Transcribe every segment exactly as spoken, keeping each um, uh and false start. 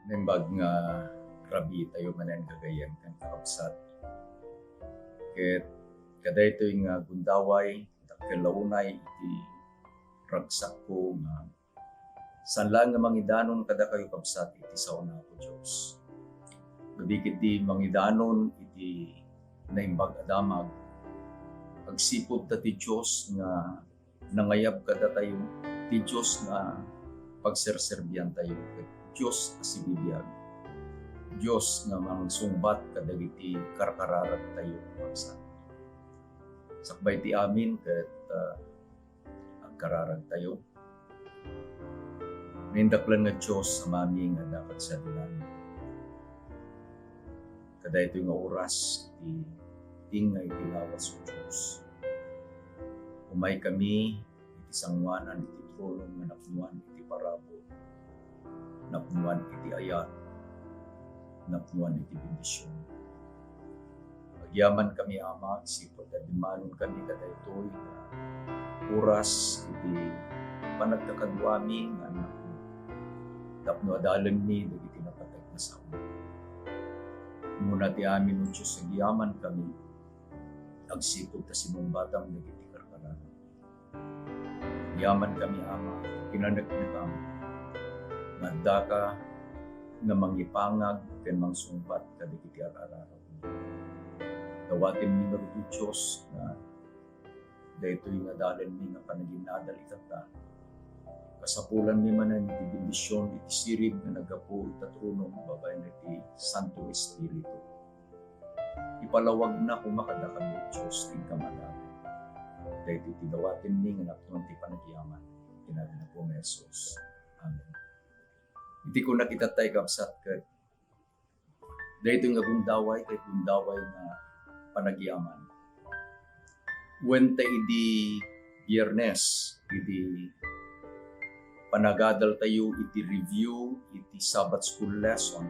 Naimbag nga rabii tayo manen gagayyem ken kakabsat. Ket kadaytoy nga gundaway, dakkel la unay iti ragsakko nga saan laeng nga mangidanon kadakayo, kabsat, iti sao ni Apo Dios. Gapu iti mangidanon iti Naimbag a Damag, agsipud ta ti Dios nga nangayab kadatayo, ti Dios nga pagserserbiantayo, ket Dios a sibibiag, Dios nga mangsungbat kadagiti karkararagtayo, kabsat. Sakbay ti amin ket, ah, agkararagtayo. Naindaklan nga Dios, Amami nga adda ket sadi langit. Kadaytoy nga oras, iti tinga iti lawas, O Dios. Umaykami iti sangoanan iti tronom nga napnoan iti parabur, napnoan iti ayat, napnoan iti bendision. Agyamankami, Ama, agsipud ta dimmanonkami kadaytoy nga oras iti panagkakaduami nga annakmi, tapno adalenmi dagiti napateg nga sao. Umuna ti amin, O Dios, agyamankami, agsipud ta sinungbatam dagiti karkararag. Agyamankami, Ama, kinaneknekam nga addaka nga mangipangag ken mangsungbat kadagiti ar-araragmi. Dawatenmi ngarud, O Dios, nga daytoy nga adalenmi nga panaginadal itatta, kasapulanmi manen iti bendision iti sirib nga naggapu ita tronom babaen iti Santo Espiritu. Ipalawagna koma kadakami, O Dios, ti inka nga adalan. Daytoy ti dawatenmi nga napnoan ti panagyaman. Iti nagan ni Apo Jesus. Amen. Iti kunak itattay, kabsat, ket daytoy nga gundaway ket gundaway nga panagyaman. Wen ta idi Biernes, idi panagadaltayo iti review iti Sabbath School lesson,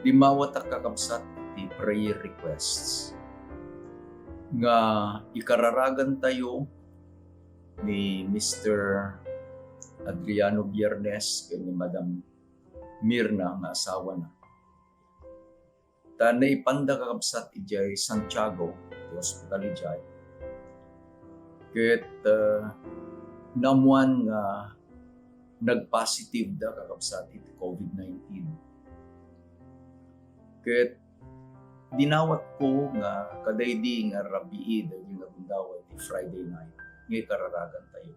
dimmawat, kakabsat, iti prayer requests nga ikararagantayo ni Mister Adriano Biernes ken ni Madam Mirna nga asawana. Ta naipanda, kakabsat, idiay Santiago, ti hospital idiay. Ket, ah, naammoan nga nagpositive da, kakabsat, iti covid nineteen. Ket dinawatko nga kadaydi nga rabii dagiti nga gundaway ti Friday night nga ikararagantayo.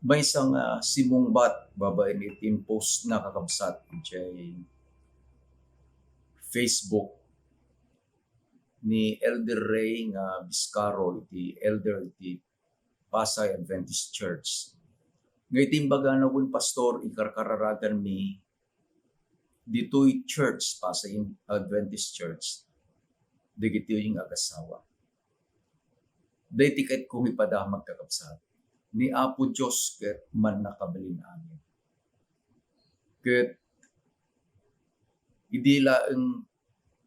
Maysa nga simungbat babaen iti impostna, kakabsat, idiay Facebook ni Elder Ray nga Biscaro, iti elder iti Pasay Adventist Church. Nga iti imbagana wen, "Pastor, ikarkararaganmi ditoy church, Pasay Adventist Church, dagitoy nga agassawa." Daytoy ket kung ipadamag, kakabsat, ni Apo Dios ket mannakabalin amin. Ket idi laeng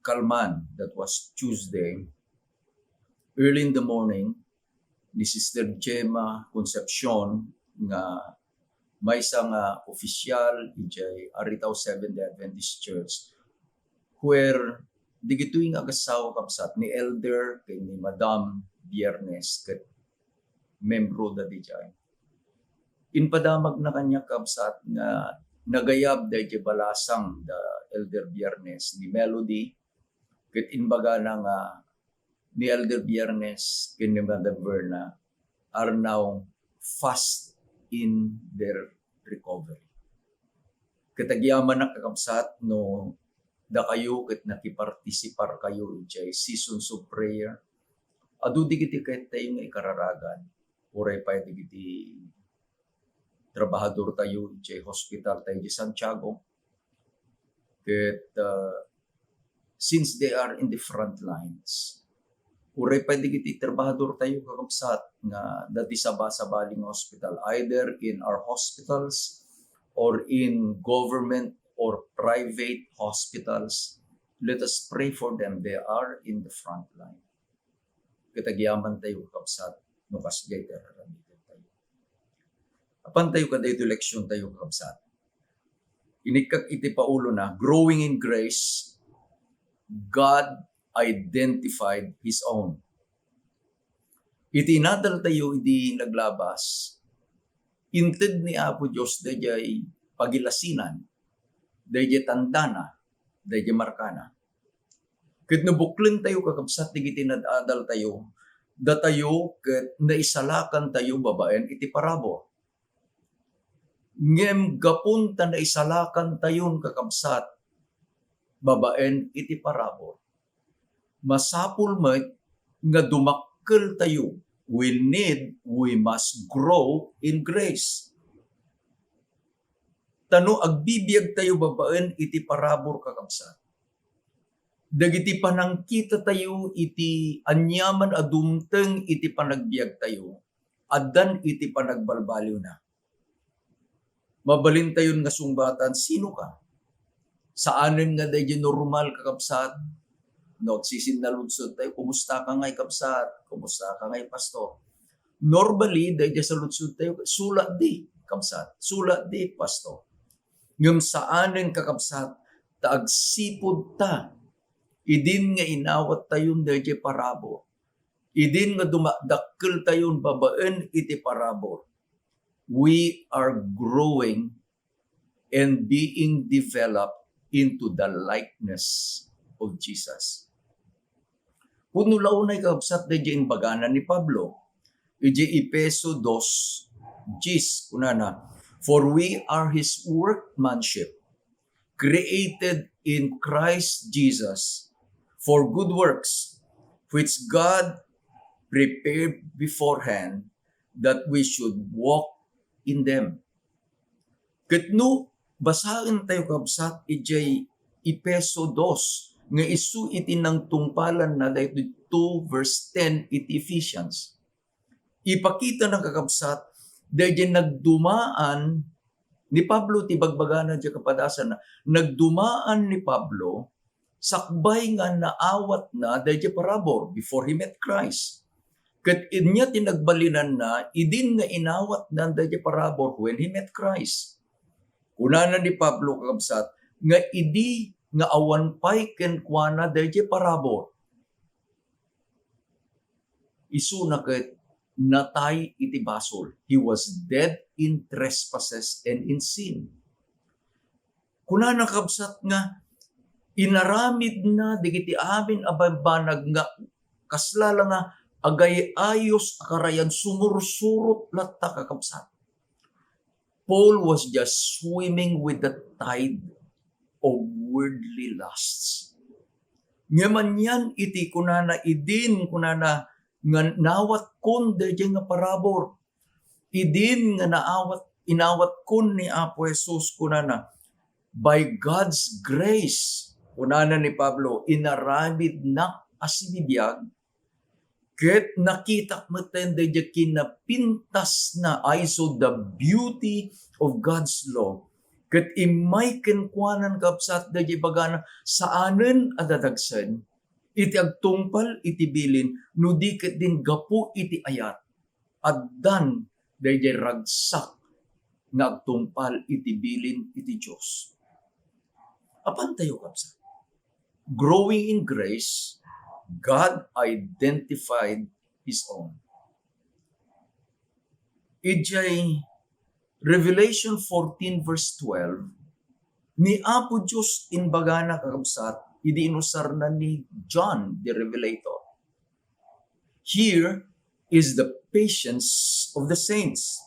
kalman, that was Tuesday, early in the morning, ni Sister Gemma Concepcion nga maysa nga official idiay Aritao Seventh-day Adventist Church, where dagitoy nga agassawa, kabsat, ni Elder ken ni Madam Biernes ket membro da didiay. Impadamagna kaniak, kabsat, nga nagayab daydiay balasang da Elder Biernes ni Melody, ket imbagana nga ni Elder Biernes ken ni Madam Verna are now fast in their recovery. Ket agyamanak, kakabsat, no dakayo ket nakipartisiparkayo idiay Seasons of Prayer. Adu dagiti kayattayo nga ikararagan, uray pay dagiti trabahadortayo idiay hospitaltayo idiay Santiago. Ket, ah, since they are in the front lines, uray pay dagiti trabahadortayo, kakabsat, nga adda iti sabasabali nga hospital, either in our hospitals or in government or private hospitals, let us pray for them. They are in the front line. Ket agyamantayo, kakabsat, no kasdiay ti ar-aramidentayo. Apantayo kadaytoy leksiontayo, kakabsat. Inikkak iti paulona, growing in grace, God identified His own. Iti inadaltayo idi naglabas, inted ni Apo Dios daydiay pagilasinan, daydiay tandana, daydiay markana. Ket no buklentayo, kakabsat, dagiti inadaltayo, datayo ket naisalakantayo babaen iti parabur. Ngem gapu ta naisalakantayon, kakabsat, babaen iti parabur, masapul met nga dumakkeltayo. We need, we must grow in grace. Ta no agbibiagtayo babaen iti parabur, kakabsat, dagiti panangkitatayo iti aniaman a dumteng iti panagbiagtayo, addan iti panagbalbaliwna. Mabalintayon nga sungbatan, sino ka? Saanen nga daydi normal, kakabsat. No agsisinnaludso tayo, "Kumusta ka ngay, kabsat? Kumusta ka ngay, pastor?" Normally, daydi saludsod tayo, "Sula di, kabsat? Sula di, pastor?" Ngem saanen, kakabsat, ta agsipud ta idin nga inawat tayon daydi parabur, idin nga dumadakkel tayon babaen iti parabur, we are growing and being developed into the likeness of Jesus. Pudno la unay, kabsat, daydi imbagana ni Pablo. Idiay Efeso dos dies, kunana, "For we are His workmanship, created in Christ Jesus for good works, which God prepared beforehand that we should walk in them." Ket no basaentayo, kabsat, idiay Efeso dos, nga isu iti nangtungpalanna daytoy two verse ten iti Ephesians, ipakitana, kakabsat, daydi nagdumaan ni Pablo, ti bagbagana diay kapadasanna, nagdumaan ni Pablo sakbay nga naawatna daydi parabur before he met Christ. Ket ania ti nagbalinanna idin nga inawatna daydi parabur when he met Christ. Kunana ni Pablo, kakabsat, nga idi nga awan pay kenkuana daydi parabur, isuna ket natay iti basol. He was dead in trespasses and in sin. Kunana, kabsat, nga inaramidna dagiti amin a bambanag nga kasla la nga agay-ayos a karayan, sumursurot latta, kakabsat. Paul was just swimming with the tide of worldly lusts. Ngem anian iti kunana idin, kunana nga nawatkon daydiay nga parabur. Idin nga naawat, inawatkon ni Apo Jesus, kunana, "By God's grace," kunana ni Pablo, "inaramidnak a sibibiag, ket nakitak metten daydiay kinapintasna, I saw the beauty of God's law." Ket immay kenkuanan, kabsat, daydiay ibagana, saanen a dadagsen iti agtungpal iti bilin, no di ket din gapu iti ayat, addan daydiay ragsak nga agtungpal iti bilin iti Dios. Apantayo, kabsat. Growing in grace, God identified His own. Idiay Revelation fourteen verse twelve, ni Apo Dios imbagana, kakabsat, idi inusarna ni John the Revelator. Here is the patience of the saints.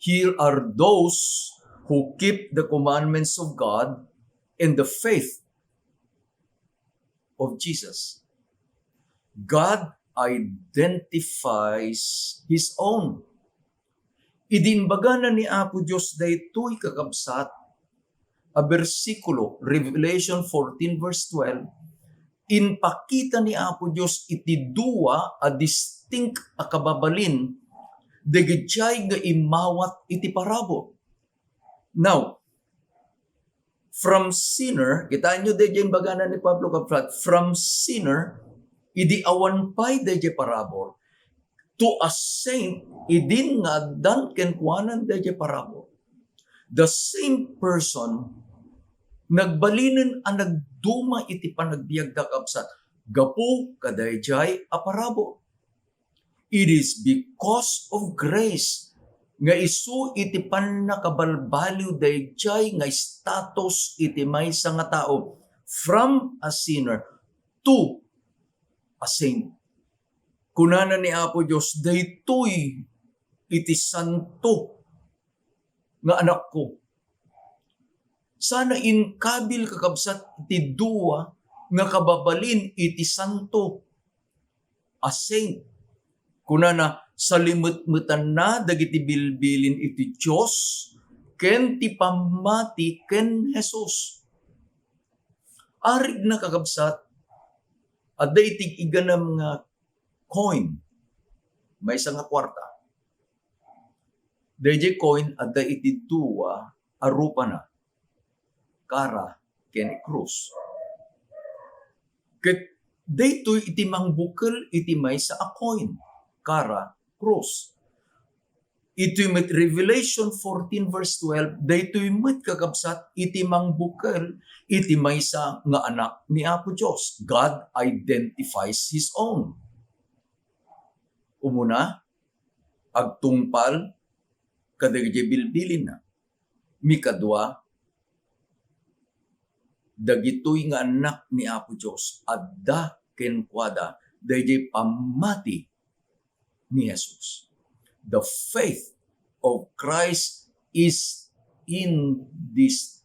Here are those who keep the commandments of God and the faith of Jesus. God identifies His own. Idi imbagana ni Apo Dios daytoy, kakabsat, a bersikulo, Revelation fourteen verse twelve, impakita ni Apo Dios iti dua a distinct a kababalin dagiti nga immawat iti parabur. Now, from sinner, kitaenyo daydiay imbagana ni Pablo, kabsat, from sinner, idi awan pay daydiay parabur, to a saint, idin nga addan kenkuanan daydiay parabur. The same person, nagbalinen a nagduma iti panagbiagda, kabsat, gapu kadaydiay a parabur. It is because of grace nga isu iti pannakabalbaliw daydiay nga status iti maysa nga tao, from a sinner to a saint. Kunana ni Apo Dios, "Daytoy iti santo nga anakko." Sana inkabil, kakabsat, ti dua nga kababalin iti santo a saint. Kunana, salimetmetanna dagiti bilbilin iti Dios ken ti pammati ken Jesus. Arigna, kakabsat, adda iti iganam nga coin, maysa nga kuarta. Daydiay coin, adda iti dua a rupana, kara ken krus. Ket daytoy iti mangbukel iti maysa a coin, kara, krus. Itoy met Revelation fourteen verse twelve, daytoy met, kakabsat, iti mangbukel iti maysa nga anak ni Apo Dios. God identifies His own. Umuna, agtungpal kadagiti bilbilinna. Mikadua, dagitoy nga annak ni Apo Dios, adda kenkuada daydiay pammati ni Jesus. The faith of Christ is in this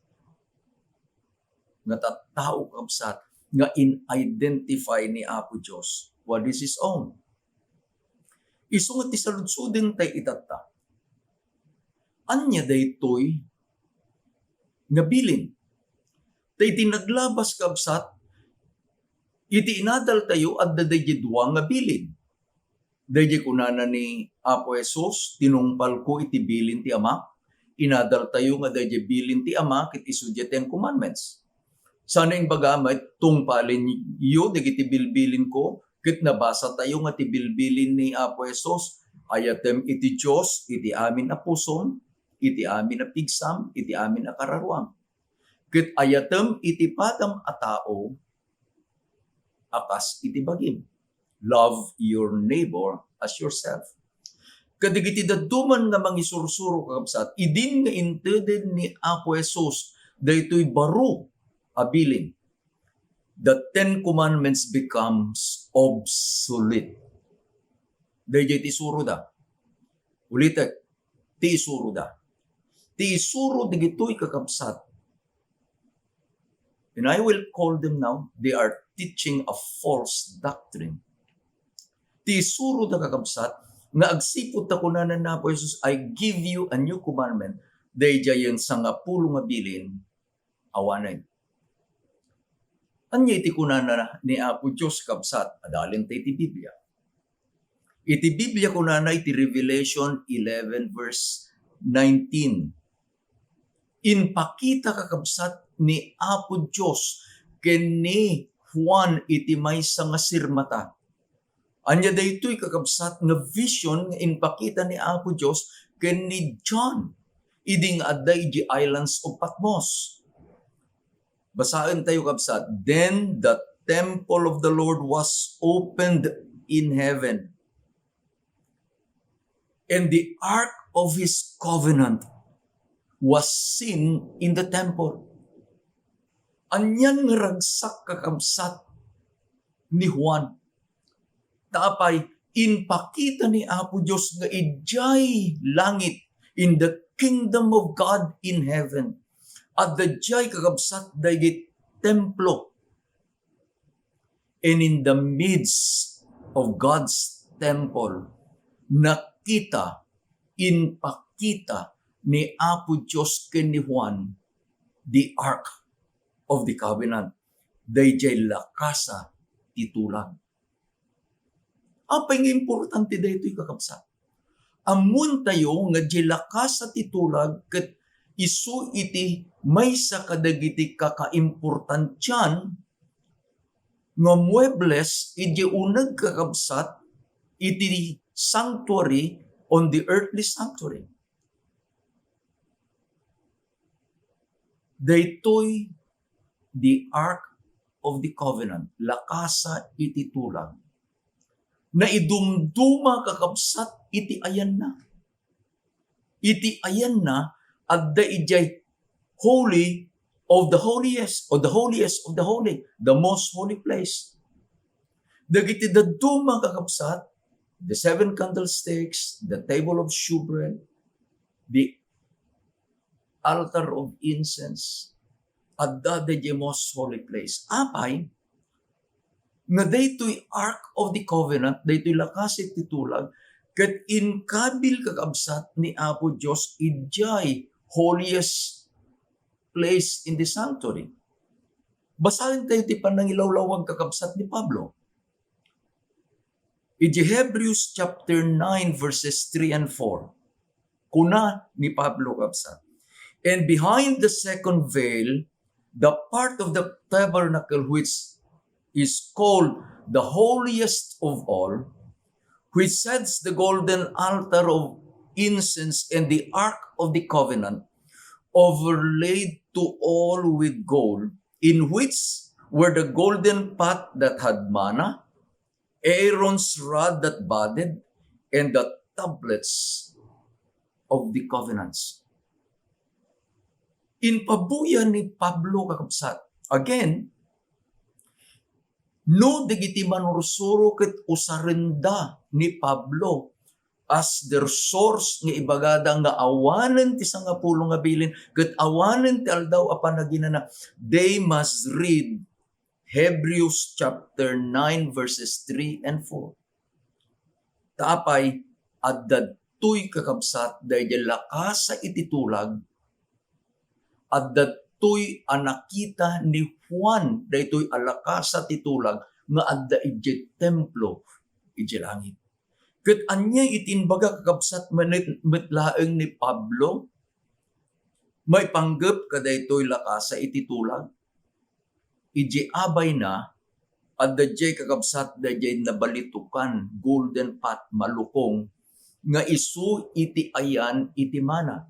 nga tattao, kabsat, nga in-identify ni Apo Dios what is His own. Isu nga ti saludsoden tay itatta. Ania daytoy nga bilin? Tay iti naglabas, kabsat, iti inadaltayo, adda daydiay dua nga bilin. Daydiay kunana ni Apo Jesus, "Tinungpalko iti bilin ti Ama." Inadaltayo nga daydiay bilin ti Ama ket isu diay Ten Commandments. Sana imbaga met, "Tungpalenyo dagiti bilbilinko," ket nabasatayo nga ti bilbilin ni Apo Jesus, "Ayatem iti Dios iti amin a pusom, iti amin a pigsam, iti amin a kararuam. Ket ayatem iti padam a tao a kas iti bagim." Love your neighbor as yourself. Kadagiti dadduma nga mangisursuro, kakabsat, idin nga inteded ni Apo Jesus daytoy baro a bilin, the Ten Commandments becomes obsolete. Daydiay ti isuroda. Ulitek, ti isuroda. Ti isuro dagitoy, kakabsat, and I will call them now, they are teaching a false doctrine. Ti isuroda, kakabsat, nga agsipud ta kunana ni Apo Jesus, "I give you a new commandment," daydiayen sangapulo nga bilin, awanen. Ania iti kunana ni Apo Dios, kabsat? Adalenta iti Biblia. Iti Biblia, kunana iti Revelation eleven verse nineteen, impakita, kakabsat, ni Apo Dios ken ni Juan iti maysa nga sirmata. Ania daytoy, kakabsat, nga vision nga impakita ni Apo Dios ken ni John idi nga adda idiay islands of Patmos? Basaentayo, kabsat. "Then the temple of the Lord was opened in heaven, and the ark of his covenant was seen in the temple." Anian nga ragsak, kakabsat, ni Juan? Ta apay, impakita ni Apo Dios nga idiay langit, in the kingdom of God in heaven, adda diay, kakabsat, dagiti templo. And in the midst of God's temple, nakita, impakita ni Apo Dios ken ni Juan the Ark of the Covenant, daydiay lakasa ti tulag. Apay nga importante daytoy, kakabsat? Ammoentayo nga diay lakasa ti tulag ket isu iti maysa kadagiti kakaimportantian nga muebles idiay uneg, kakabsat, iti sanctuary on the earthly sanctuary. Daytoy the Ark of the Covenant, lakasa iti tulag. Naidumduma, kakabsat, iti ayanna. Iti ayanna, adda idiay holy of the holiest, or the holiest of the holy, the most holy place. Dagiti dadduma, kakabsat, the seven candlesticks, the table of shewbread, the altar of incense, adda daydiay most holy place. Apay, nga daytoy Ark of the Covenant, daytoy lakasa iti tulag, ket inkabil, kakabsat, ni Apo Dios idiay holiest place in the sanctuary. Basaentayo ti panangilawlawag, kakabsat, ni Pablo. Iti Hebrews chapter nine, verses three and four, kuna ni Pablo, kabsat, "And behind the second veil, the part of the tabernacle which is called the holiest of all, which has the golden altar of incense and the ark of the covenant, overlaid to all with gold, in which were the golden pot that had manna, Aaron's rod that budded, and the tablets of the covenants." Inpabuya ni Pablo, kakabsat. Again, no dagiti manursuro ket usarenda ni Pablo as their source nga ibagada nga awanen ti sangapulo nga bilin ket awanen ti aldaw a panaginana, they must read Hebrews chapter nine, verses three and four. Ta apay, adda daytoy, kakabsat, daydiay lakasa iti tulag, adda daytoy a nakita ni Juan, daytoy a lakasa ti tulag nga adda idiay templo idiay langit. Ket ania iti imbaga, kakabsat, met, met laeng ni Pablo maipanggep kadaytoy lakasa iti tulag? Idiay abayna, adda diay, kakabsat, daydiay nabalitokan, golden pot, malukong, nga isu iti ayan iti manna.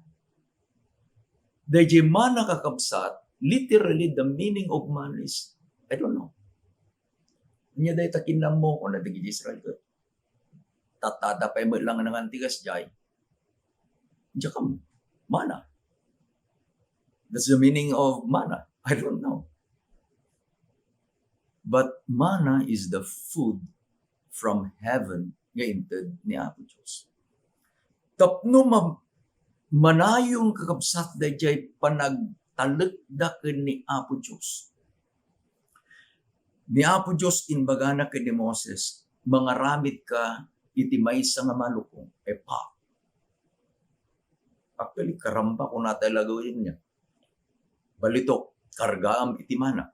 Daydiay manna, kakabsat, literally, the meaning of manna is, I don't know. Ania dayta kinammo, kuna dagiti Israel ket. Tatta pay met laeng nga antigas diay. Diak ammo. Manna. That's the meaning of manna. I don't know. But manna is the food from heaven nga inted ni Apo Dios. Tapno ma-, manayon, kakabsat, daydiay panagtalekda ken ni Apo Dios. Ni Apo Dios imbagana ken ni Moses, "Mangaramidka iti maysa nga malukong, a pot." Actually, karamba, kunata laeng nia. Balitok, kargaam iti manna.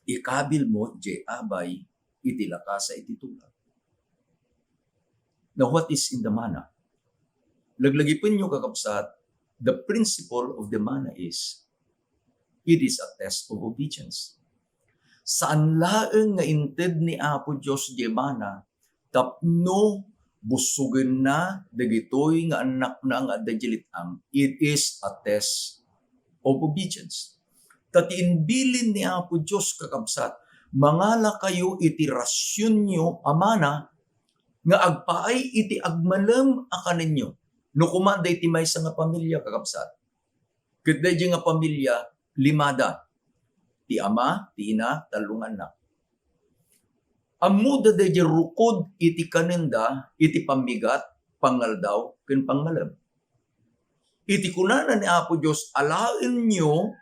Ikabilmo diay abay iti lakasa iti tulag. Now, what is in the manna? Laglagipenyo, kakabsat, the principle of the manna is, it is a test of obedience. Saan laeng nga inted ni Apo Dios diay manna tapno busogenna dagitoy nga annakna nga adda idiay let-ang. It is a test of obedience. Ta ti imbilin ni Apo Dios, kakabsat, "Mangalakayo iti rasionyo a manna nga agpaay iti agmalem a kanenyo." No koma adda iti maysa nga pamilia, kakabsat, ket daydiay nga pamilia, limada, ti ama, ti ina, tallo nga annak. Ammoda daydiay rukod iti kanenda iti pammigat, pangaldaw, ken pangngalem. Iti kunana ni Apo Dios, "Alaenyo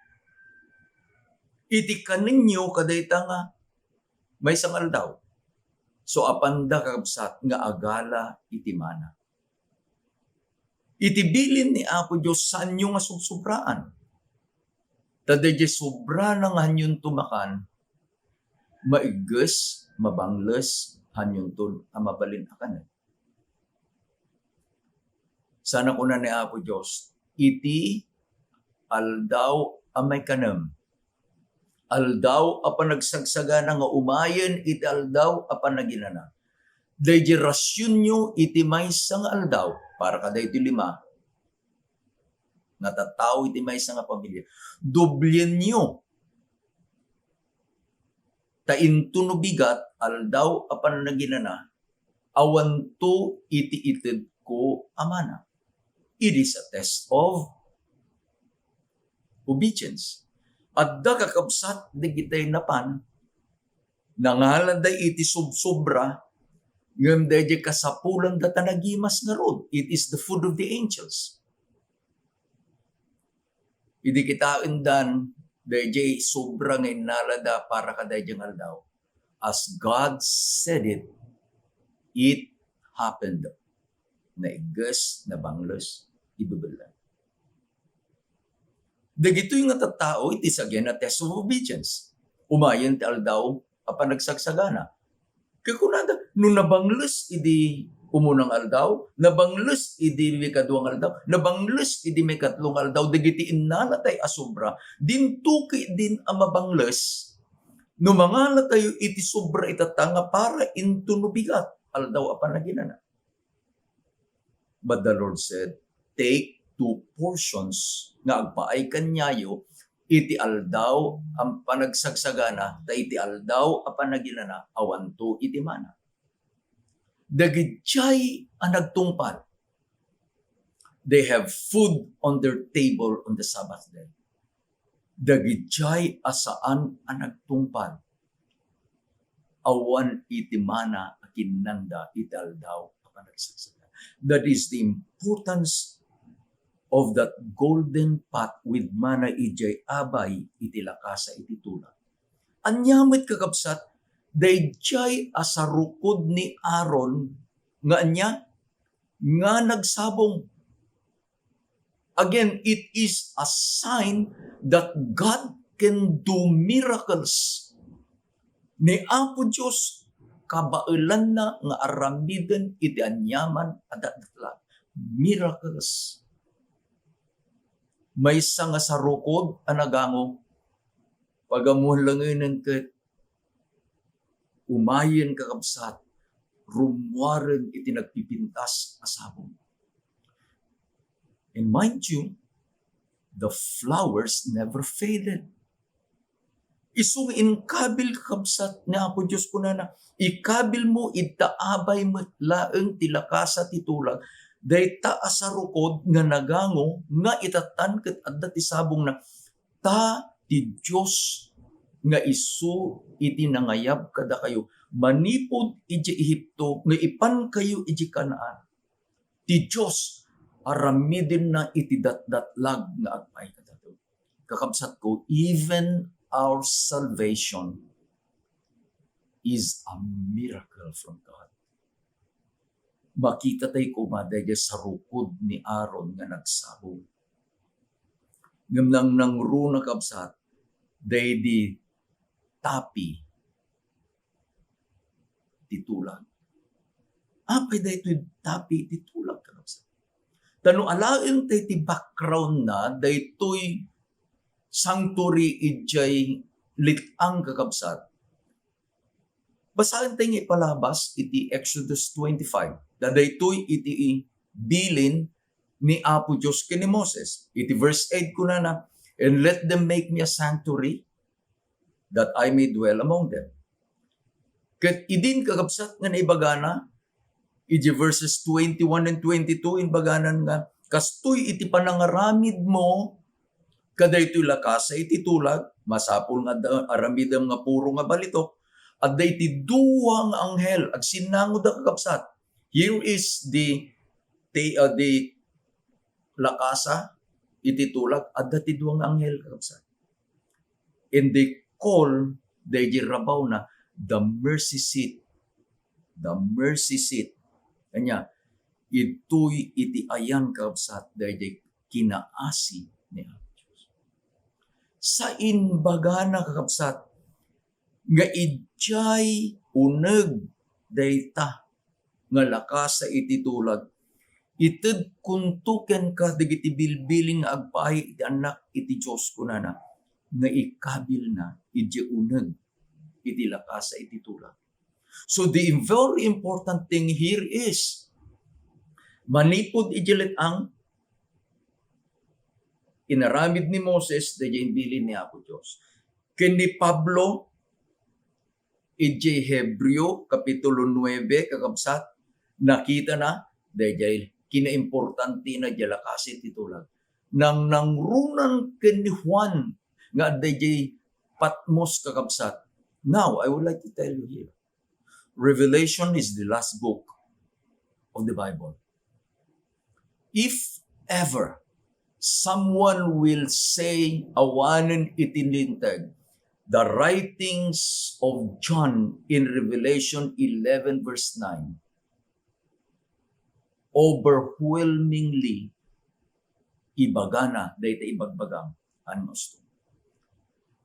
iti kanenyo kadayta nga maysa nga aldaw." So, apanda, kakabsat, nga agala iti manna. Iti bilin ni Apo Dios, saanyo nga subsobraan. Ta daydiay sobrana nga haanyonto makan, maigges, mabangles, haanyonto a mabalin a kanen. Saan a kuna ni Apo Dios, iti aldaw a maikanem, aldaw a panagsagsagana nga umayen iti aldaw a panaginana. Daydiay rasionyo iti maysa nga aldaw, para kadaytoy lima, nga tattao iti maysa nga pamilia, doblienyo. Ta into no bigat, aldaw a panaginana, awanto iti itedko a mana. It is a test of obedience. Adda kakabsat dagiti napan, nangalada iti sobsobra, ngem daydiay kasapulanda ta nagimas ngarud. It is the food of the angels. Idi kitaendan, daydiay sobra nga innalada para kadaydiay nga aldaw. As God said it, it happened. Naigges, nabangles, ibebellan. Dagitoy nga tattao, it is again a test of obedience. Umayen ti aldaw a panagsagsagana. Kaya kunada, no nabangles idi umunang aldaw, nabangles idi maikadua nga aldaw, nabangles idi maikatlo nga aldaw, dagiti innalatayo a sobra, dinto ketdin a mabangles, no mangalatayo iti sobra itatta nga para into no bigat, aldaw a panaginana. But the Lord said, "Take two portions nga agpaay kaniayo iti aldaw a panagsagsagana, ta iti aldaw a panaginana, awanto iti mana." Dagidiay a nagtungpal, they have food on their table on the Sabbath day. Dagidiay a saan a nagtungpal, awan iti mana a kinnanda iti aldaw a panagsagsagana. That is the importance of that golden pot with manna idiay abay iti lakasa iti tulag. Ania met, kakabsat, daydiay a sarukod ni Aaron nga ania? Nga nagsabong. Again, it is a sign that God can do miracles. Ni Apo Dios, kabaelanna nga aramiden iti aniaman a datdatlag. Miracles. Maysa nga sarukod a nagango, pagamuan langenen ket umayen, kakabsat, rummuaren iti nagpipintas a sabong. And mind you, the flowers never faded. Isu nga inkabil, kakabsat, ni Apo Dios, kunana, "Ikabilmo ita abay met laeng ti lakasa ti tulag, dayta a sarukod nga nagango nga itattan ket adda ti sabongna." Ta ti Dios nga isu iti nangayab kadakayo manipud idiay Egipto nga ipankayo idiay Canaan. Ti Dios aramidenna iti datdatlag nga agpaay kadatayo. Kakabsatko, even our salvation is a miracle from God. Makitatayo koma daydiay sarukod ni Aaron nga nagsabong. Ngem nangnangruna, kabsat, daydi tapi ti tulag. Apay daytoy tapi ti tulag, kakabsat? Ta no alaentayo ti background na, daytoy sanctuary idiay let-ang, kakabsat. Basaentayo nga ipalabas iti Exodus twenty-five. Ta daytoy iti bilin ni Apo Dios ken ni Moses. Iti verse eight kunana, "And let them make me a sanctuary that I may dwell among them." Ket idin, kakabsat, nga naibagana, iti verses twenty-one and twenty-two, imbaganan nga, "Kastoy iti panangaramidmo kadaytoy lakasa iti tulag," masapul nga adda aramidem nga puro nga balitok, "adda iti dua nga anghel." Agsinnangoda, kakabsat. Here is the, the, uh, the lakasa iti tulag, adda ti dua nga anghel, kakabsat. And they call, daydi rabaw na, the mercy seat. The mercy seat. Kanya, itoy iti ayan, kakabsat, daydi kinaasi ni Apo Dios. Saimbagana, kakabsat, nga idiay uneg dayta nga lakasa iti tulag, "Itedkonto kenka dagiti bilbilin nga agpaay iti annak iti Dios," kunana, nga ikabilna idiay uneg iti lakasa iti tulag. So the very important thing here is, manipud idiay let-ang, inaramid ni Moses, daydiay imbilin ni Apo Dios. Ken ni Pablo, idiay Hebreo, Kapitulo nuebe, kakabsat, nakitana, daydiay kinaimportantina diay lakasi ti tulag. Nangnangruna ken ni Juan nga adda idiay Patmos, kakabsat. Now, I would like to tell you here, Revelation is the last book of the Bible. If ever someone will say awanen iti Linteg, the writings of John in Revelation eleven verse nine, overwhelmingly, ibagana dayta ibagbagam, ano masto.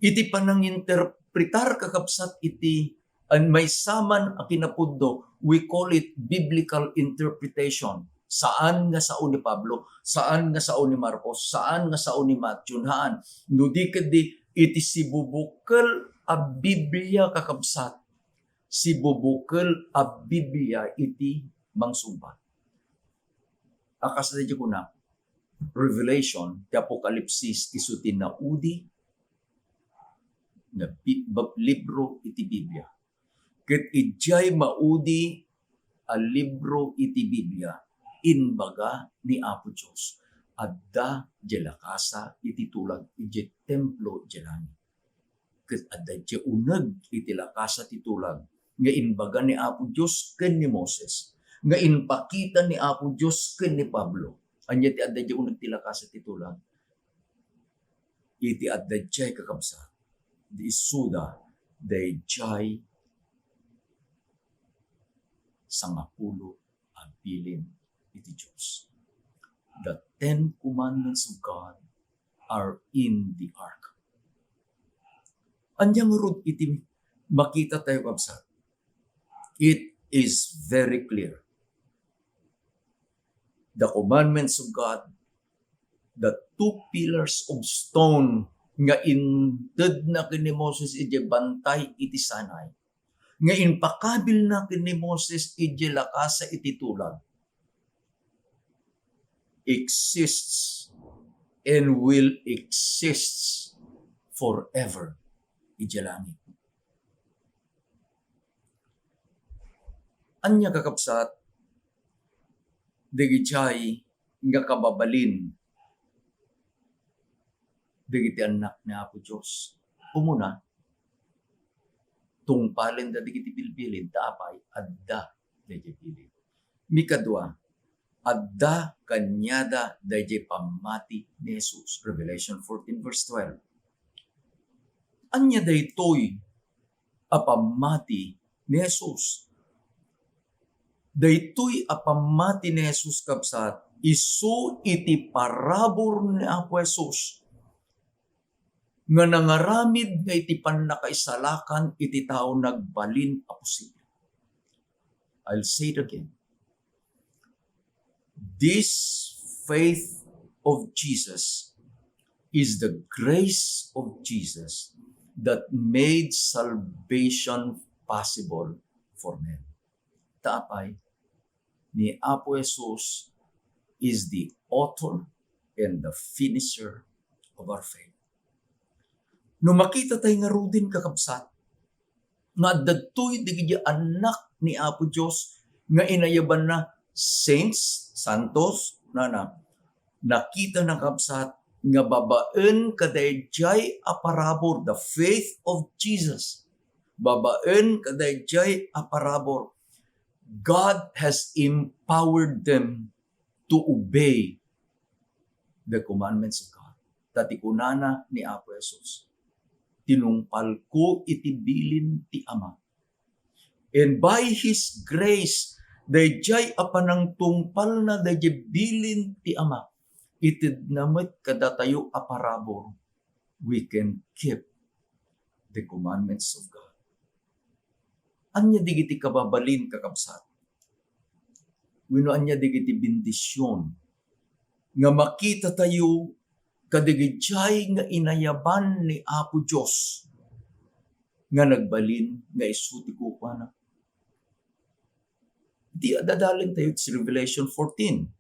Iti pananginterpretar, kakabsat, iti an maysa man a kinapudno, we call it biblical interpretation. Saan nga sao ni Pablo, saan nga sao ni Marcos, saan nga sao ni Matthew, haan. No di ketdi, iti sibubukel a Biblia, kakabsat, sibubukel a Biblia iti mangsungbat. A kas daydi kuna, Revelation, ti Apokalipsis, isu ti naudi nga bi-, bab-, libro iti Biblia. Ket idiay maudi a libro iti Biblia, imbaga ni Apo Dios, adda diay lakasa iti tulag idiay templo idiay langit. Ket adda diay uneg iti lakasa ti tulag nga imbaga ni Apo Dios ken ni Moses, nga impakita ni Apo Dios ken ni Pablo. Ania ti adda diay uneg ti lakasa ti tulag? Iti adda diay, kakabsat, di isuda daydiay sangapulo a bilin iti Dios. The Ten Commandments of God are in the ark. Ania ngarud iti makita tayo, kabsat? It is very clear. The commandments of God, the two pillars of stone nga intedna ken ni Moses idiay bantay iti Sinai, nga impakabilna ken ni Moses idiay lakasa iti tulag, exists and will exists forever idiay langit. Ania, kakabsat, dagiti nga kababalin dagiti annak ni Apo Dios? Umuna, tungpalenda dagiti bilbilin, ta apay, adda daydiay bilin. Mikadua, adda kaniada daydiay pammati ni Jesus. Revelation fourteen verse twelve. Ania daytoy a pammati ni Jesus? Daytoy a pammati ni Jesus, kabsat, isu iti parabur ni Apo Jesus nga nangaramid nga iti pannakaisalakan iti tao nagbalin a posible. I'll say it again. This faith of Jesus is the grace of Jesus that made salvation possible for men. Ta apay, ni Apo Jesus is the author and the finisher of our faith. No makita tayo ngaruden, kakabsat, nga adda daytoy dagiti annak ni Apo Dios nga inayabanna saints, santos, nana, nakita na, kabsat, nga babaen kadaydiay a parabur, the faith of Jesus, babaen kadaydiay a parabur, God has empowered them to obey the commandments of God. Ta ti kunana ni Apo Jesus, "Tinungpalko iti bilin ti Ama." And by His grace, daydiay a panangtungpalna daydiay bilin ti Ama, itedna met kadatayo a parabur. We can keep the commandments of God. Ania dagiti kababalin, kakabsat? Wenno ania dagiti bendision nga makita tayo kadagiti nga inayaban ni Apo Dios nga nagbalin nga isu ti kukuana? Iti adalin tayo iti Revelation fourteen.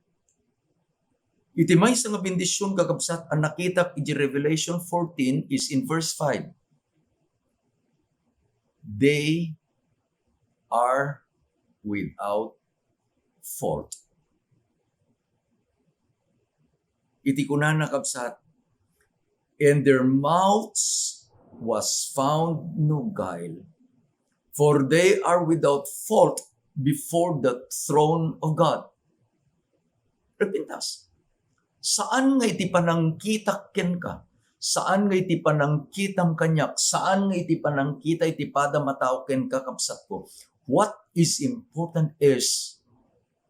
Iti maysa nga bendision, kakabsat, a nakitak iti Revelation fourteen is in verse five. They are without fault. Iti kunana, kabsat, "And their mouths was found no guile, for they are without fault before the throne of God." Repintas. Saan nga iti panangkitak kenka, saan nga iti panangkitam kaniak, saan nga iti panangkita iti padam a tao kenka, kabsatko. What is important is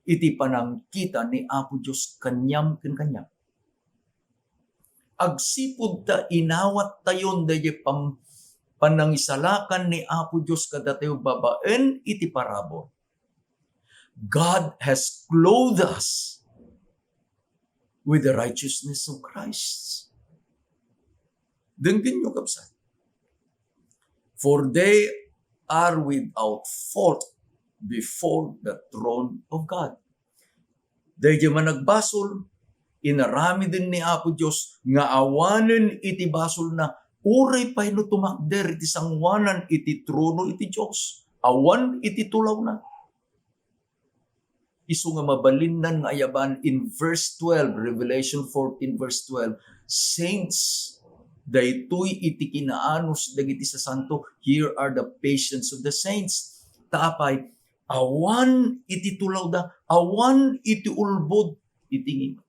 iti panangkita ni Apo Dios kaniam ken kaniak. Agsipud ta inawattayon daydi pam-, panangisalakan ni Apo Dios kadatayo babaen iti parabur. God has clothed us with the righteousness of Christ. Denggenyo, kabsat. "For they are without fault before the throne of God." Daydi managbasol, inaramiden ni Apo Dios nga awanen iti basolna, uray pay no tumakder iti sangoanan iti trono iti Dios, awan iti tulawna. Isu nga mabalinnan nga ayaban in verse twelve, Revelation fourteen verse twelve, "Saints, daytoy iti kinaanus dagiti sasanto, here are the patience of the saints." Ta apay, awan iti tulawda, awan iti ulbod iti ngimet.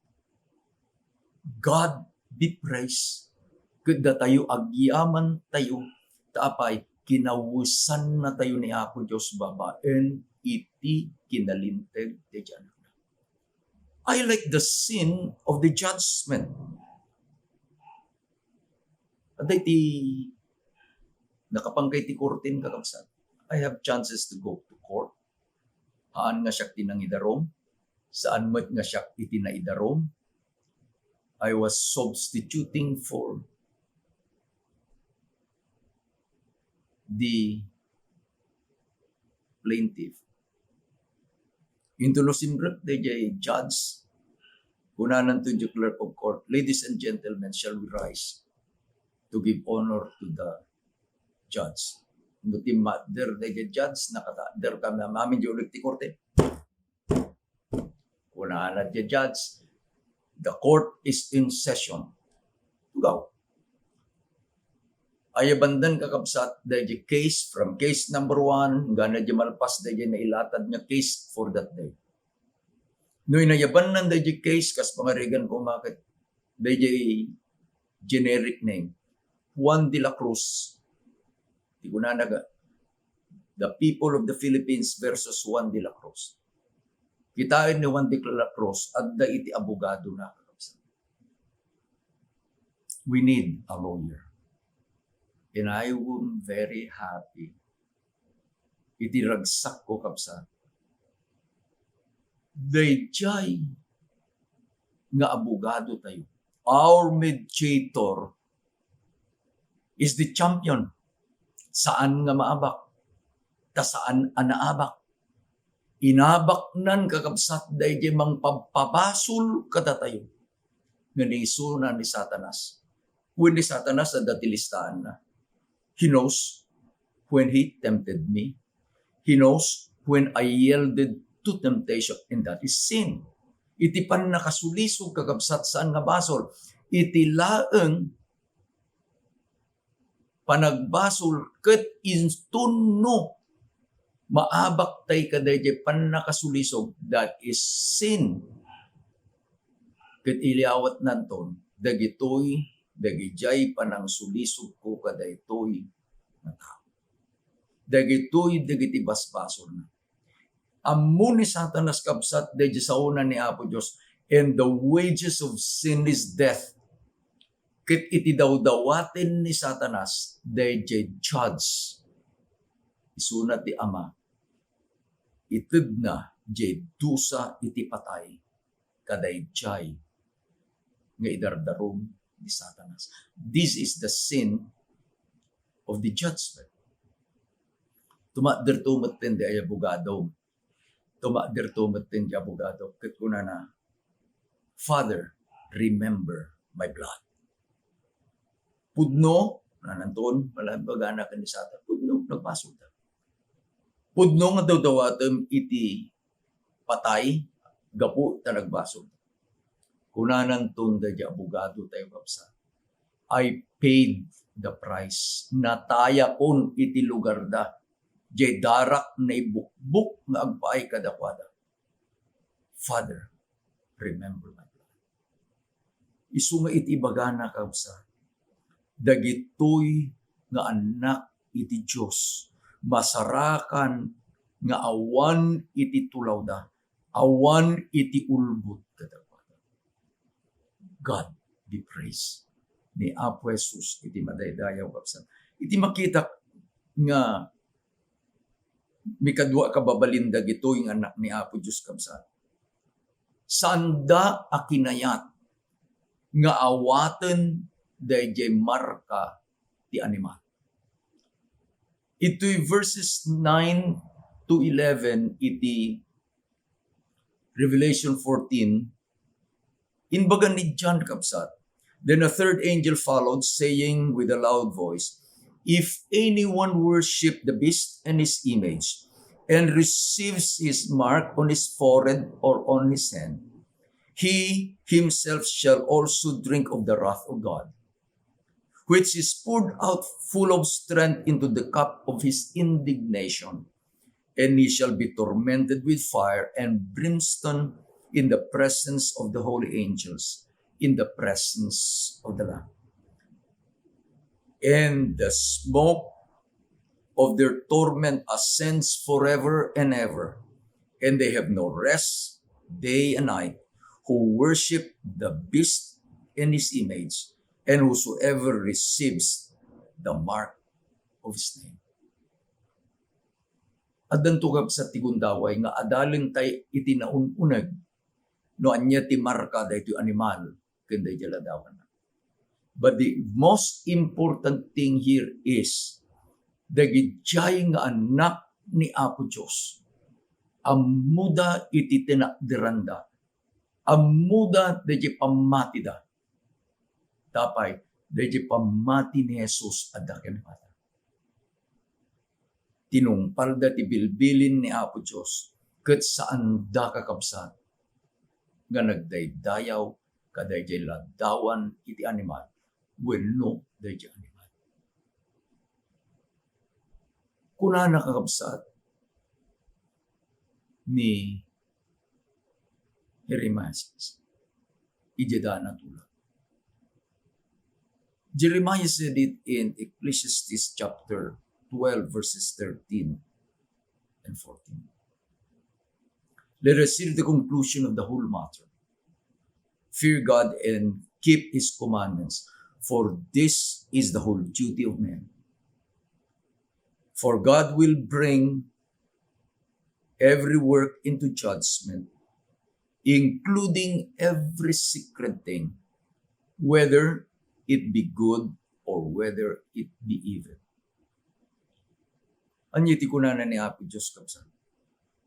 God be praised. Ket datayo agyamantayo, ta apay, kinawesannatayo ni Apo Dios babaen iti kinalinteg ti Anakna. I like the scene of the judgment. Adda iti nakapanggay ti korte, kakabsat. I have chances to go to court. Haan nga siak ti nangidarum, saan met nga siak iti naidarum. I was substituting for the plaintiff. Inton no simrek daydiay judge, kunananto idiay clerk of court, "Ladies and gentlemen, shall we rise to give honor to the judge?" No timmakder daydiay judge, nakatadder kami amin idiay uleg ti korte. Kunana ti judge, "The court is in session." Tugaw. Ayabandan, kakabsat, daydiay case, from case number one, inggana di malpas daydiay nailatad nga case for that day. No inayabannan daydiay case, kas pangarigan ko, umaket daydiay generic name, Juan de la Cruz. Ti kunana nga, "The people of the Philippines versus Juan de la Cruz." Kitaen ni Juan de la Cruz, adda iti abogadona, kakabsat. We need a lawyer. And I am very happy iti ragsakko, kabsat. Daydiay nga abogadotayo, our mediator is the champion. Saan nga maabak, ta saan a naabak. Inabaknan, kakabsat, daydiay mangpabpabasol kadatayo nga ni isuna ni Satanas. Wen ni Satanas, adda ti listaanna. He knows when he tempted me. He knows when I yielded to temptation, and that is sin. Iti pannakasulisog, kakabsat, saan nga basol. Iti laeng panagbasol ket inton no maabaktay kadaydiay pannakasulisog, that is sin. Ket iliawatnanton dagitoy, dagidiay panangsulisogko kadaytoy nga tao. Dagitoy dagiti basbasolna. Ammo ni Satanas, kabsat, daydiay saona ni Apo Dios, "And the wages of sin is death." Ket iti dawdawaten ni Satanas, daydiay judge, isuna ti Ama, itedna diay dusa iti patay kadaydiay nga idardarum ni Satanas. This is the scene of the judgment. Tumakderto metten diay abogado. Tumakderto metten diay abogado. Ket kunana, "Father, "Remember my blood." Pudno, nananton, malabagana ken ni Satan. Pudno, nagbasolda. Pudno nga dawdawatem iti patay gapu ta nagbasol. Kunananton daydi abogado tayo, kabsat, "I paid the price." Natayakon iti lugarda. Jay darak naibukbok nga agpaay kadakuada. "Father, remember my blood." Isu nga iti ibagana, kabsat, dagitoy nga annak iti Dios, masarakan nga awan iti tulawda, awan iti ulbod kadakuada. God be praised. Ni Apo Jesus iti madaydayaw, kabsat. Iti makitak nga mikadua a kababalin dagitoy nga annak ni Apo Dios, kabsat, saanda a kinayat nga awaten daydiay marka ti animal. Itoy verses nine to eleven iti Revelation fourteen, imbaga ni John, kabsat, "Then a third angel followed, saying with a loud voice, 'If anyone worship the beast and his image, and receives his mark on his forehead or on his hand, he himself shall also drink of the wrath of God, which is poured out full of strength into the cup of his indignation. And he shall be tormented with fire and brimstone in the presence of the holy angels, in the presence of the Lamb. And the smoke of their torment ascends forever and ever, and they have no rest day and night, who worship the beast and his image, and whosoever receives the mark of his name.'" Addanto, kabsat, ti gundaway nga adalentay iti naun-uneg no ania ti marka daytoy animal ken daydiay ladawanna. But the most important thing here is, dagidiay nga annak ni Apo Dios, ammoda iti tinakderanda, ammoda daydiay pammatida. Tapay, daydiay pammati ni Jesus, adda kenkuana. Tinungpalda ti bilbilin ni Apo Dios, ket saanda, kakabsat, nga nagdaydayaw kadaydiay ladawan iti animal wenno daydiay animal. Kunana, kakabsat, ni Jeremias idiay daan a tulak. Jeremiah said it in Ecclesiastes chapter twelve, verses thirteen and fourteen. Let us hear the conclusion of the whole matter. "Fear God and keep his commandments, for this is the whole duty of man. For God will bring every work into judgment, including every secret thing, whether it be good or whether it be evil." Ania ti kunana ni Apo Dios, kabsat?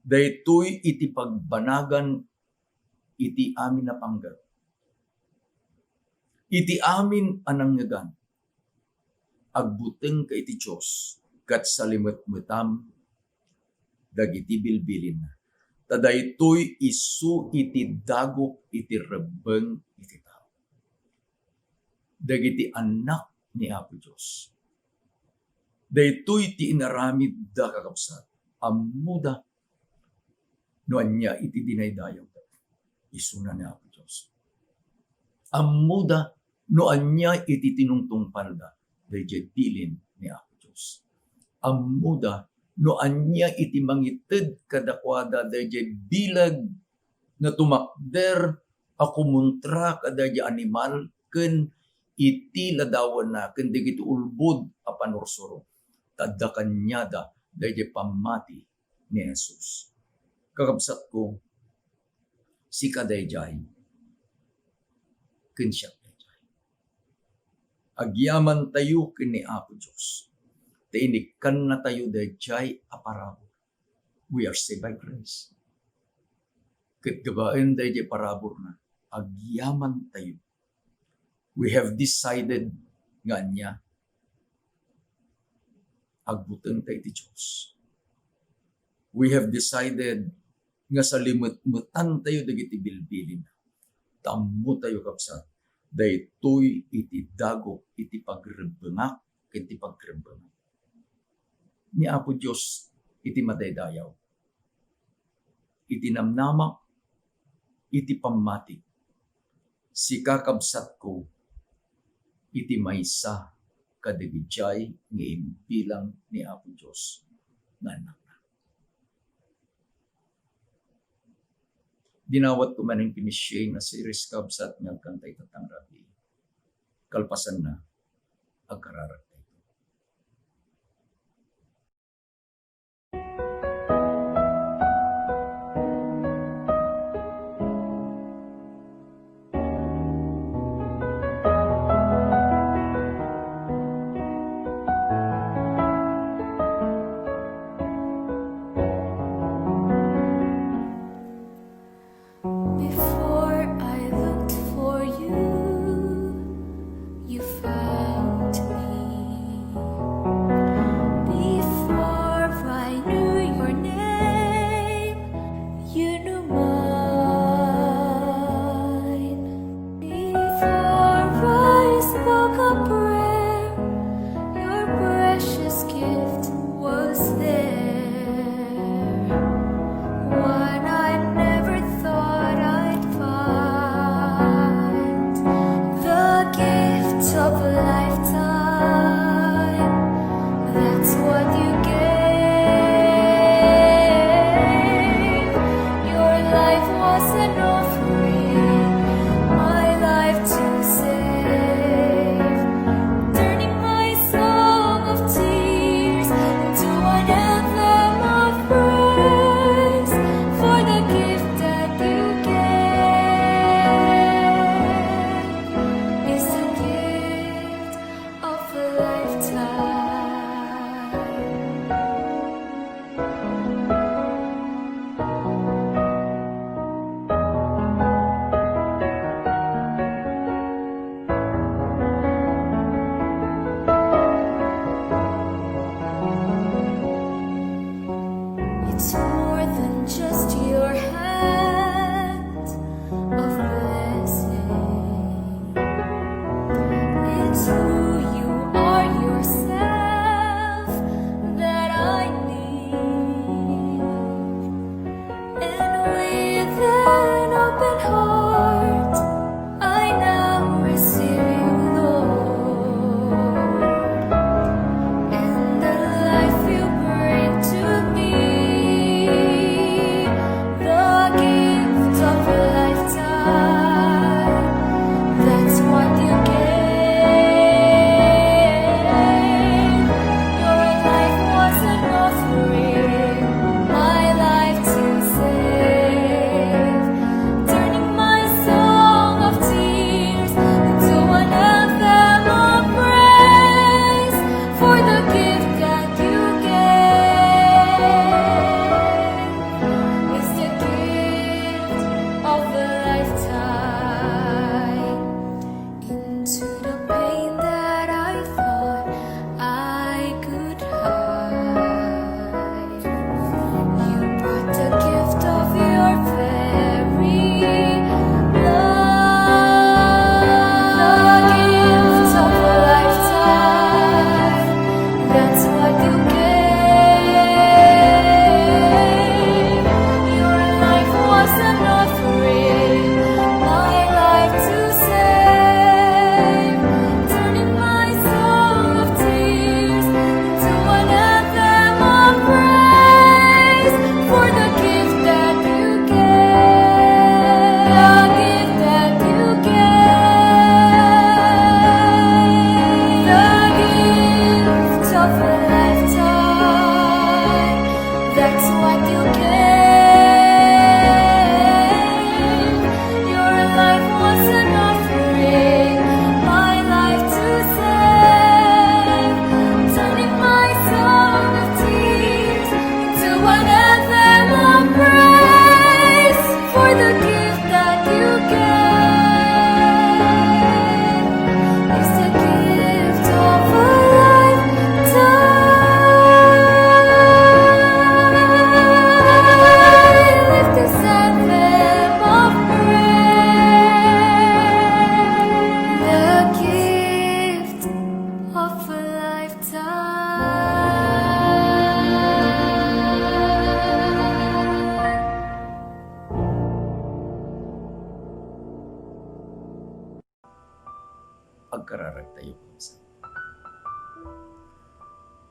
Daytoy iti pagbanagan iti amin a panggep. Iti amin a nangngegan, agbutengka iti Dios ket salimetmetam dagiti bilbilinna. Ta daytoy isu iti dagok iti rebbeng iti tao. Dagiti annak ni Apo Dios. Daytoy ti inaramidda, kakabsat. Ammoda no ania iti dinaydayawda. Isuna ni Apo Dios. Ammoda no ania iti tinungtungpalda daydiay bilin ni Apo Dios. Ammoda no ania iti mangited kadakuada daydiay bileg nga tumakder a kumontra kadaydiay animal ken iti ladawanna ken dagiti ulbod a panursuro. Ta adda kaniada daydiay pammati ni Jesus. Kakabsatko, sika daydiay, ken siak daydiay. Agyamantayo ken ni Apo Dios, ta inikkannatayo daydiay a parabur. We are saved by grace. Ket gabaen daydiay paraburna, agyamantayo. We have decided nga ania, agbutengta iti Dios. We have decided nga salimetmetantayo dagiti bilbilin. Tammotayo, kabsat, daytoy iti dago iti pagrebbengak ken ti pagrebbengam ni Apo Dios iti madaydayaw, iti namnamak, iti pammatik. Sika, kabsatko, iti maysa kadagijay nga imbilang ni Apo Dios nga annakna. Dinawatko manen ken ni Shane a series, kabsat, nga agkanta ita tangrabi. Kalpasanna, agkararagtayo. Before I looked for you, you found me.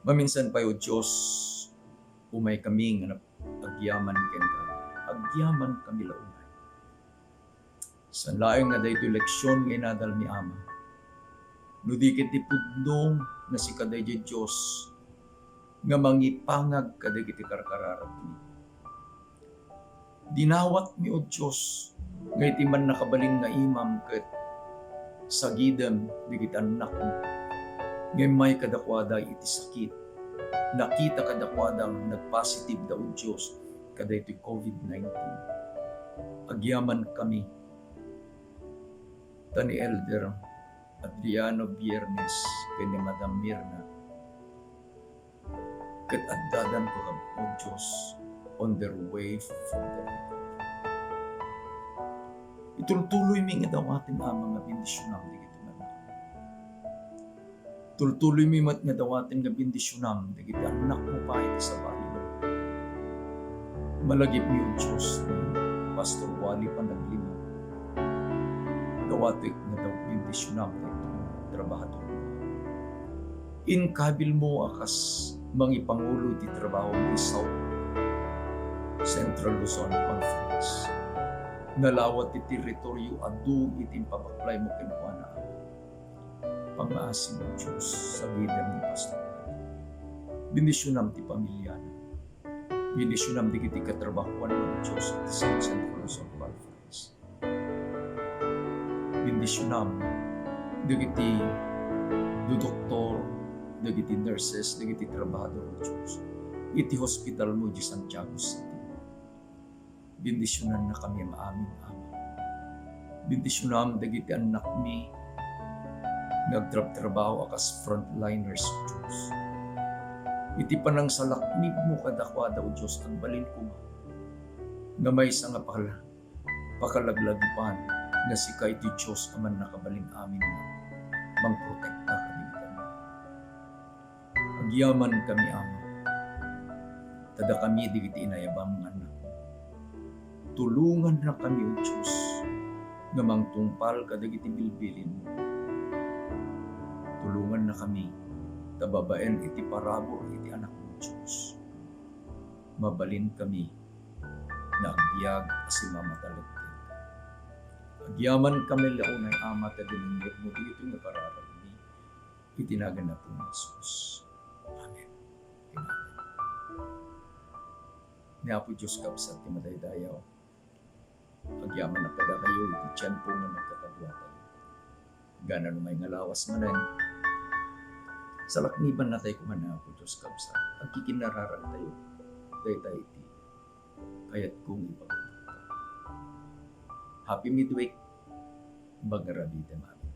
Maminsan pay, O Dios, umay kami nga nap-, agyaman kenka. Agyaman kami la umay. Saan laeng nga daytoy leksion nga inadalmi, Ama. No di ket ti pudno nga sika daydiay Dios nga mangipangag kadagiti karkararagmi. Dinawatmi, O Dios, nga iti mannakabalin nga imam ket sagidem dagiti annakmo nga immay kadakuada iti sakit. Nakita kadakuada nga nagpositive da, O Dios, kadaytoy covid nineteen. Agyaman kami, ta ni Elder Adriano Biernes ken ni Madam Mirna ket addadan ko, O Dios, on their way for their recovery. Itultuloymi nga dawatem, Ama, nga bendisionam dagiti anak. Tultuloymi met nga dawatem nga bendisionam dagiti annakmo pay iti sabali. Malagipmi, O Dios, ni Pastor Wally Panaglima. Dawatek nga daw bendisionam dagiti trabahador. Inkabilmo a kas mangipangulo iti trabaho iti South Central Luzon Conference. Nalawat ti teritorio adu iti impabaklaymo kenkuana. Pangngaasim, O Dios, sagidem ni Pastor. Bendisionam ti pamiliana. Bendisionam dagiti katrabahoanna, O Dios, iti South Central Luzon Conference. Bendisionam dagiti dudoktor, dagiti nurses, dagiti trabahador, O Dios, iti hospitalmo iti Santiago City. Bendisionannakami amin, Ama. Bendisionam dagiti annakmi nga agtrabtrabaho a kas frontliners, O Dios. Iti panangsalaknibmo kadakuada, O Dios, agbalin koma nga maysa nga pakal-, pakalaglagipan nga sika iti Dios a mannakabalin amin nga mangprotekta kadagiti annakmi. Agyamankami, Ama. Ta dakami dagiti inayabam nga annak. Tulongannakami, O Dios, nga mangtungpal kadagiti bilbilinmo. Tulongannakami ta babaen iti parabur iti Anakmo, O Dios, mabalinkami nga agbiag a simamatalek kenka. Agyamankami la unay, Ama, ta dinengngegmo ditoy nga kararagmi. Iti nagan ni Apo Jesus. Amen. Amen. Ni Apo Dios, kabsat, ti madaydayaw, agyamanak kadakayo iti tiempo nga nagkakaduatayo. Gana no may nga lawas manen, salaknibannatayo koma ni Apo Dios, kabsat. Agkikinnararagtayo. Dayta iti kayatko nga ipagdakdakta. Happy midweek. Magarabidem amin.